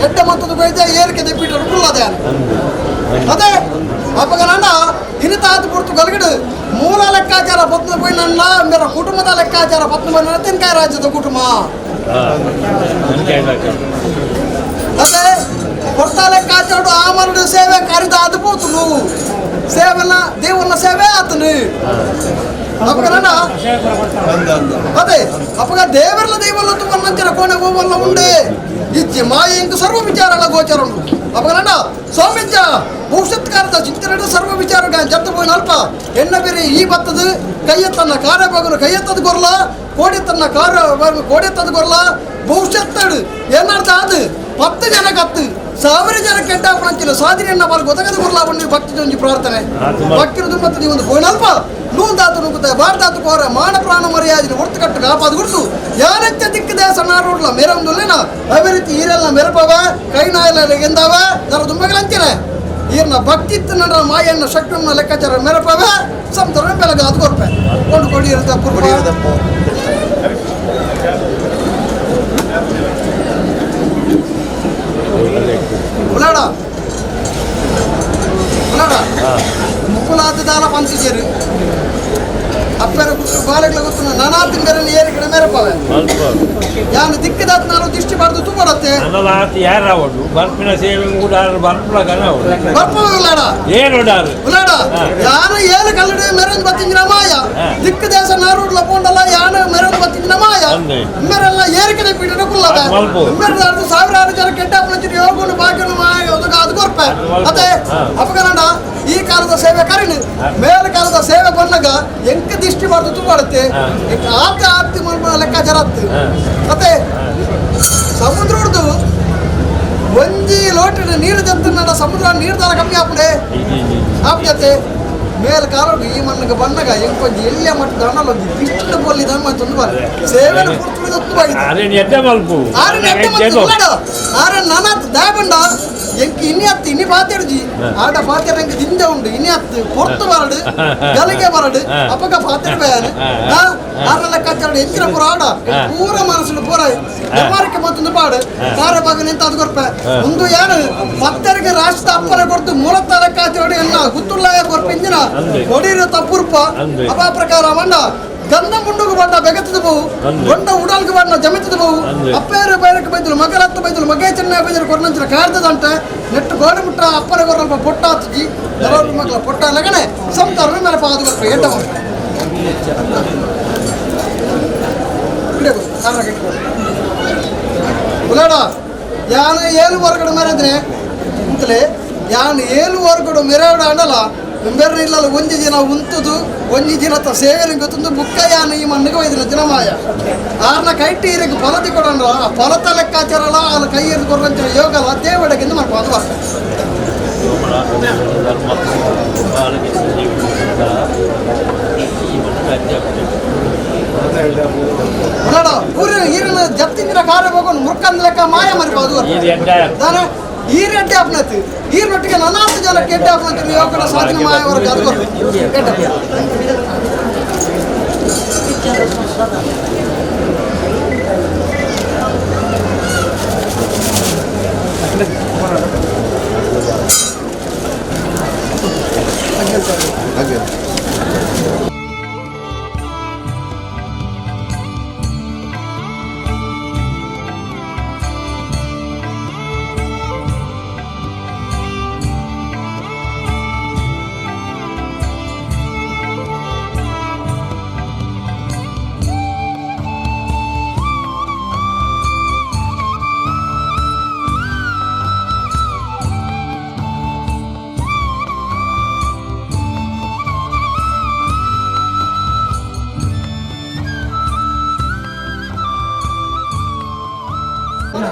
ఎడ్డ మంతది పోయితే ఏరిಕೆ తెప్పిటారు కుల్లదే అదే అప్పగనన్న ఇనితాత గుర్తు కలిగడు మూల ಲೆಕ್ಕಾಚಾರ ಪತ್ನ పోయినన్న ಮೇರ ಕುಟುಂಬದ ಲೆಕ್ಕಾಚಾರ ಪತ್ನ పోయిన ತೆನ್ಕಾಯ ರಾಜ್ಯದ ಕುಟುಂಬ ಅದೇ ಕೊಡ್ತಾ ಲೆಕ್ಕಾಚಾರ ಆಮರುಡು ಸೇವೆ ಕರಿದ ಅದು పోతును ಸೇವನ దేవున్న ಸೇವೆ ಆತನು ಅಪ್ಪಗನಣ್ಣ ಅದೇ ಅಪ್ಪಗ ದೇವರ್ಲ ದೇವರ್ಲ ತುಂಬ ನಂತರ ಕೋಣೆ ಹೋವಲ್ಲ ಉಂಡೆ ಇಜ್ಜಿ ಮಾಯ ಇಂಕು ಸರ್ವ ವಿಚಾರಗಳ ಗೋಚರ ಉಂಡು ಅಪ್ಪಗನಣ್ಣ ಸೌಮ್ಯಜ್ಜ ಭವಿಷ್ಯತ್ ಕಾಲದ ಚಿಂತನೆ ಸರ್ವ ವಿಚಾರ ಜತ್ತ పోయిన ಅಲ್ಪ ಎಣ್ಣ ಬೇರೆ ಈ ಬತ್ತದು ಕೈಯೆತ್ತನ್ನ ಕಾರ್ಯಭಾಗನು ಕೈಯೆತ್ತದ ಗೊರ್ಲ ಕೋಡೆತ್ತನ್ನ ಕಾರ್ಯ ಕೋಡೆತ್ತದ ಗೊರ್ಲ ಭವಿಷ್ಯತ್ತಡು ಏನರ್ಥ ಅದು 10 ಜನಕ್ಕೆ 1000 ಜನ ಕೆಟ್ಟ ಅಂಚಿನ ಸಾಧನೆ ಬಾಲ್ ಗೊತ್ತಗದ ಗೊರ್ಲ ಬಣ್ಣಿ ಭಕ್ತಿ ಒಂಜಿ ಪ್ರಾರ್ಥನೆ ಭಕ್ತಿನ ದುಮ್ಮತ್ತ ಒಂದು ಹೋಯ್ನಲ್ಪ ನೂಲ್ದಾತು ನುಗ್ಗುತ್ತ ಬಾರ್ದಾತು ಕೋರ ಮಾನ ಪ್ರಾಣ ಮರ್ಯಾದಿನ ಹೊರ್ತು ಕಟ್ಟು ಕಾಪಾದ ಗುರ್ತು ಯಾರೆಚ್ಚ ದಿಕ್ಕದೆ ಸಣ್ಣಾರೋಡ್ಲ ಮೇರೊಂದುಲ್ಲೇನ ಅಭಿವೃದ್ಧಿ ಈರೆಲ್ಲ ಮೆರಪವ ಕೈ ನಾಯಲ ಎಂದಾವ ನರ ದುಂಬಗಲಂಚಿನ ಈರ್ನ ಭಕ್ತಿ ನಡ ಮಾಯನ್ನ ಶಕ್ತಿಯನ್ನ ಲೆಕ್ಕಾಚಾರ ಮೆರಪವ ಸಂತರ ಬೆಳಗ ಅದು ಕೊರ್ಪೆ ಕೊಂಡು ಕೊಡಿ ಇರುತ್ತ ಉಲಾಡ ಉಲಾಡ ಮುಕ್ಕುಲಾದ ಪಂಚಿಜೇರು ಅಪ್ಪರ ಗುಟ್ಟು ಬಾಲೆಗಳ ಗೊತ್ತು ನಾನಾ ತಿಂಗರಲ್ಲಿ ಏರಿ ಕಡೆ ಮೇರಪವೆ ಯಾನು ದಿಕ್ಕದಾತ್ ನಾನು ದಿಷ್ಟಿ ಬಾರ್ದು ತುಪ್ಪಡತ್ತೆ ಯಾರು ಬರ್ಪಿನ ಸೇವೆ ಕೂಡ ಬರ್ಪುಲ ಕನ ಬರ್ಪವ ಉಲಾಡ ಏನುಡಾರು ಉಲಾಡ ಯಾನು ಏಳು ಕಲ್ಲಡಿ ಮೆರನ್ ಬತ್ತಿಂಜಿನ ಮಾಯ ದಿಕ್ಕ ದೇಶ ನಾರೂಡ್ಲ ಪೋಂಡಲ್ಲ ಯಾನು ಮೆರನ್ ಬತ್ತಿಂಜಿನ ಮಾಯ ಮೇರೆಲ್ಲ ಏರಿ ಕಡೆ ಪೀಠನ ಕುಲ್ಲದ ಮೇರೆ ಸಾವಿರಾರು ಜನ ಕೆಟ್ಟ ಯೋಗನು ಭಾಗ್ಯನು ಮಾಯ ಅದು ಕೊರ್ಪೆ ಅದೇ ಅಪಗನಂಡ ಈ ಕಾಲದ ಸೇವೆ ಕರಿಣು ಮೇಲ ಕಾಲದ ಸೇವೆ ಬಂದಾಗ ಎಂಕ ದಿಷ್ಟಿ ಬಾರ್ದು ತುಪ್ಪಾಡುತ್ತೆ ಆತ ಆರ್ತಿ ಲೆಕ್ಕಾಚಾರ ಆತ್ತು ಮತ್ತೆ ಸಮುದ್ರ ಹೊಡೆದು ಒಂಜಿ ಲೋಟಿನ ನೀರು ಜಂತ ಸಮುದ್ರ ನೀರು ದಾರ ಕಮ್ಮಿ ಆಪಡೆ ಆಪಜತೆ ಮೇಲ ಕಾಲ ಈ ಮಣ್ಣಗೆ ಬಣ್ಣಗ ಎಂಕೊಂಜಿ ಎಲ್ಲಿಯ ಮಟ್ಟದ ಅಣ್ಣಲೊಂಜಿ ದಿಷ್ಟಿನ ಪೊಲ್ಲಿ ನಮ್ಮ ತೊಂದು ಬಾರ ಸೇವೆನ ಪೂರ್ತಿ ತೊಂದು ಬಾಯಿತು ಆರೆ ನೆಡ್ಡೆ ಮಲ್ಪು ಆರೆ ನನಾತ್ ದಾಯಬಂಡ ಎಂಕ್ ಇನಿ ಅತ್ತು ಇನಿ ಪಾತೆಡ್ಜಿ ಆಡ ಪಾತೆರ ಎಂಕ್ ದಿಂಜ ಉಂಡು ಇನಿ ಅತ್ತು ಪೊರ್ತು ಬರಡು ಗಲಿಗೆ ಬರಡು ಅಪ್ಪಗ ಪಾತೆರ್ ಬೇರೆ ಆರ ಲೆಕ್ಕಾಚಾರ ಎಂಚಿನ ಪೂರ ಆಡ ಪೂರ ಮನಸ್ಸು ಪೂರ ವ್ಯವಹಾರಕ್ಕೆ ಮತ್ತೊಂದು ಪಾಡು ಕಾರ ಭಾಗ ನಿಂತ ಅದು ಕೊರ್ಪೆ ಒಂದು ಏನು ಪತ್ತರಿಗೆ ರಾಷ್ಟ್ರದ ಅಪ್ಪನ ಕೊಡ್ತು ಮೂಲತ್ತ ಲೆಕ್ಕಾಚಾರ ಎಲ್ಲ ಗುತ್ತುಳ್ಳ ಕೊರ್ಪೆ ಇಂಜಿನ ಕೊಡಿರ ತಪ್ಪುರ್ಪ ಅಪ ಪ್ರಕಾರ ಮಂಡ ಗಂಧ ಮುಂಡುಗು ಬಣ್ಣ ಬೆಗತದ ಬಹು ಬೊಂಡ ಉಡಲ್ಗೆ ಬಣ್ಣ ಜಮಿತದ ಬಹು ಅಪ್ಪೇರು ಬೈರಕ್ಕೆ ಬೈದರು ಮಗಲತ್ತು ಬೈದರು ಮಗೇ ಚೆನ್ನ ಬೈದರು ಕೊರ್ನಂಚಿನ ಕಾರ್ದದಂಟ ನೆಟ್ಟು ಗೋಡೆ ಮುಟ್ಟ ಅಪ್ಪನ ಗೊರಲ್ಪ ಪೊಟ್ಟ ಆತಜಿ ನಲವತ್ತು ಮಕ್ಕಳ ಪೊಟ್ಟ ಲಗಣೆ ಸಂತಾರ ಮೇಲೆ ಪಾದು ಕೊರ್ಪ ಎಡ್ಡ ಉಲಾಡ ಯಾನು ಏಳು ಹೊರಗಡೆ ಮೇರೆದ್ರೆ ಅಂತಲೇ ಯಾನು ಏಳು ಹೊರಗಡೆ ಮೆರಡ ಅನ್ನಲ್ಲ ಇಂಬೆರ್ನ ಇಲ್ಲಲ್ಲ ಒಂಜಿ ದಿನ ಉಂತುದು ಒಂಜಿ ದಿನತ ಸೇವೆನ ಗೊತ್ತೊಂದು ಬುಕ್ಕಯಾನ ಈ ಮಣ್ಣಿಗೆ ಒಯ್ದಿನ ದಿನಮಾಯ ಆರ್ನ ಕೈಟಿ ಇರಕ್ಕೆ ಫಲತಿ ಕೊಡಂದ್ರ ಆ ಫಲತ ಲೆಕ್ಕಾಚಾರಲ ಆಲ ಕೈ ಎದ್ದು ಕೊಡ್ರಂಚಿನ ಯೋಗಲ ದೇವಡಗಿಂದ ಮಾಡ್ಕೊಂಡು ಬರ್ತಾರೆ. ಧರ್ಮ ಈ ನೋಡ ಊರಿನ ಈರಿನ ಜಪ್ತಿಂದಿನ ಕಾರ್ಯ ಹೋಗೋಣ ಮುರ್ಕಂದ ಲೆಕ್ಕ ಮಾಯ ಮರಿಬೋದು. ದಾನೆ ಈ ರೆಡ್ಡಿ ಅಪ್ನತಿ ಈ ರೊಟ್ಟಿಗೆ ನನಾತ್ತು ಜನಕ್ಕೆ ಎಡ್ಡೆ ಅಪ್ನತಿ ಯೋಗಡ ಸಾಧನೆ ಮಾಯವರ ಅದು ಹಾಗೆ.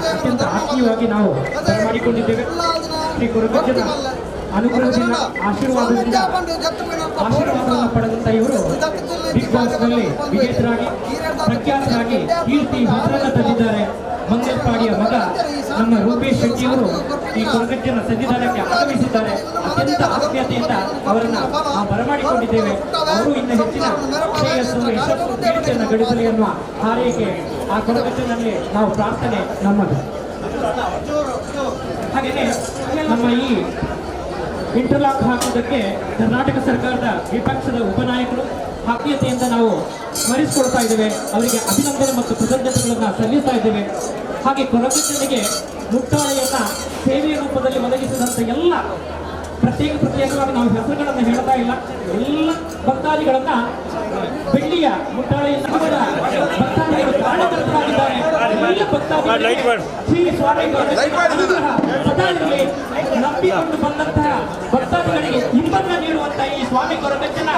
ಅತ್ಯಂತ ಆತ್ಮೀಯವಾಗಿ ನಾವು ಬರಮಾಡಿಕೊಂಡಿದ್ದೇವೆ. ಶ್ರೀ ಕೊರಗಜ್ಜನ ಅನುಗ್ರಹದಿಂದ, ಆಶೀರ್ವಾದದಿಂದ ಆಶೀರ್ವಾದವನ್ನು ಪಡೆದಂತ ಇವರು ಬಿಗ್ ಬಾಸ್ನಲ್ಲಿ ವಿಜೇತರಾಗಿ, ಪ್ರಖ್ಯಾತರಾಗಿ ಕೀರ್ತಿ ಹೆಸರನ್ನು ತಂದಿದ್ದಾರೆ. ಮಂಗಲ್ಪಾಡಿಯ ಮಗ ನಮ್ಮ ರೂಪೇಶ್ ಶೆಟ್ಟಿಯವರು ಈ ಕೊರಗಜ್ಜನ ಸನ್ನಿಧಾನಕ್ಕೆ ಆಗಮಿಸಿದ್ದಾರೆ. ಅತ್ಯಂತ ಆತ್ಮೀಯತೆಯಿಂದ ಅವರನ್ನ ನಾವು ಬರಮಾಡಿಕೊಂಡಿದ್ದೇವೆ. ಅವರು ಇನ್ನು ಹೆಚ್ಚಿನ ಶ್ರೇಯಸ್ಸು, ಯಶಸ್ಸು, ಕೀರ್ತಿಯನ್ನು ಗಳಿಸಲಿ ಅನ್ನುವ ಹಾರೈಕೆ ಆ ಕೊರಗಜ್ಜನಲ್ಲಿ ನಾವು ಪ್ರಾರ್ಥನೆ ನಮ್ಮದು. ಹಾಗೆಯೇ ನಮ್ಮ ಈ ಇಂಟರ್ಲಾಕ್ ಹಾಕುವುದಕ್ಕೆ ಕರ್ನಾಟಕ ಸರ್ಕಾರದ ವಿಪಕ್ಷದ ಉಪನಾಯಕರು ಆತ್ಮೀಯತೆಯಿಂದ ನಾವು ಸ್ಮರಿಸಿಕೊಳ್ತಾ ಇದ್ದೇವೆ. ಅವರಿಗೆ ಅಭಿನಂದನೆ ಮತ್ತು ಕೃತಜ್ಞತೆಗಳನ್ನು ಸಲ್ಲಿಸ್ತಾ ಇದ್ದೇವೆ. ಹಾಗೆ ಕೊರಗಜ್ಜನಿಗೆ ಮುಟ್ಟಾಳೆಯನ್ನ ಸೇವೆಯ ರೂಪದಲ್ಲಿ ಒದಗಿಸಿದಂಥ ಎಲ್ಲ ಪ್ರತ್ಯೇಕ ಪ್ರತ್ಯೇಕವಾಗಿ ನಾವು ಹೆಸರುಗಳನ್ನು ಹೇಳ್ತಾ ಇಲ್ಲ. ಎಲ್ಲ ಭಕ್ತಾದಿಗಳನ್ನ ಬೆಳ್ಳಿಯ ಮುಟ್ಟಾಳೆಯನ್ನು ಭಕ್ತಾದಿಗಳು ಕಾರಣಕರ್ತರಾಗಿದ್ದಾರೆ. ಎಲ್ಲ ಭಕ್ತಾದಿಗಳಿಗೆ ಶ್ರೀ ಸ್ವಾಮಿ ಅನುಗ್ರಹ ಸದಾ ಇರಲಿ. ನಂಬಿಕೊಂಡು ಬಂದಂತಹ ಭಕ್ತಾದಿಗಳಿಗೆ ಇಂಬನ್ನ ನೀಡುವಂತಹ ಈ ಸ್ವಾಮಿ ಕೊರಗಜ್ಜನ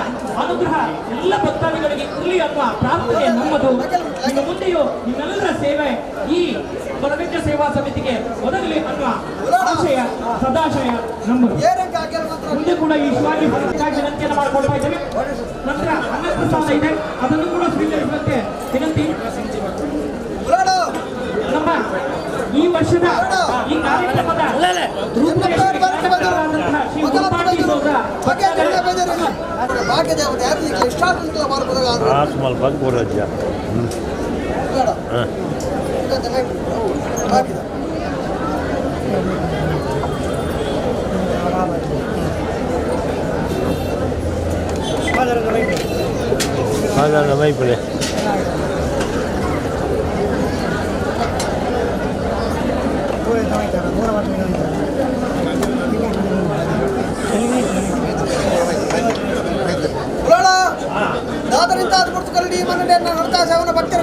ಅನುಗ್ರಹ ಎಲ್ಲ ಭಕ್ತಾದಿಗಳಿಗೆ ಇರಲಿ ಅನ್ನುವ ಪ್ರಾರ್ಥನೆ ನಮ್ಮದು. ಇನ್ನು ಮುಂದೆಯೂ ನಿಮ್ಮೆಲ್ಲರ ಸೇವೆ ಈ ಕೊರಗಜ್ಜ ಸೇವಾ ಸಮಿತಿಗೆ ಒದಗಲಿ ಅನ್ನುವ ಆಶಯ, ಸದಾಶಯ ನಮ್ಮದು. ಮುಂದೆ ಕೂಡ ಈ ಶಿವಾಜಿ ವಿನಂತಿಯನ್ನು ಮಾಡಿಕೊಳ್ತಾ ಇದ್ದೇವೆ. ನಂತರ ಅನ್ನಪ್ರಸಾದ ಇದೆ, ಅದನ್ನು ಕೂಡ ಸ್ವೀಕರಿಸುವಂತೆ ವಿನಂತಿ. ನಮ್ಮ ಈ ವರ್ಷದ ಈ ಕಾರ್ಯಕ್ರಮದ ರೂಪುರೇಷೆಗೆ ಶ್ರೀ ಮುಪ್ಪಾಟಿ ಸೌಧ ದಾದರಿಂದ ಅದು ಕರಡಿ ಮನ್ನಡೆ ನಡ್ತಾ ಸೇವನ ಭಕ್ತರ